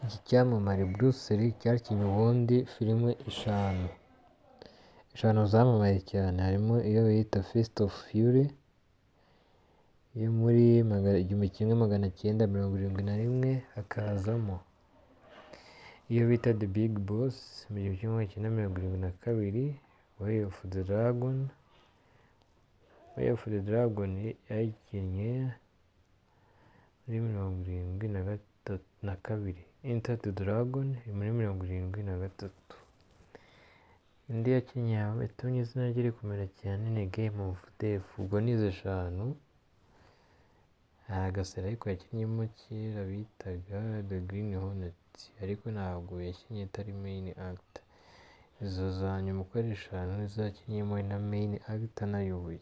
Iki cyamamare Bruce Lee cyakinnye ubundi filime eshanu, eshanu zamamaye cyane, harimo iyo bita Fist of Fury yo muri 1971, hakazamo iyo bita The Big Boss mu 1972, Way of the Dragon. Way of the Dragon yayikinnye muri 73 na kabiri, Enter the Dragon muri 73. Indi yakinnye yatumye izina rye rikomera cyane ni Game of Death. Ubwo ni izo eshanu. Hari agaseri ariko yakinnyemo kera bitaga The Green Hornet, ariko ntabwo yakinnye atari main actor. Izo za nyuma uko ari eshanu nizo yakinnyemo na main actor anayoboye.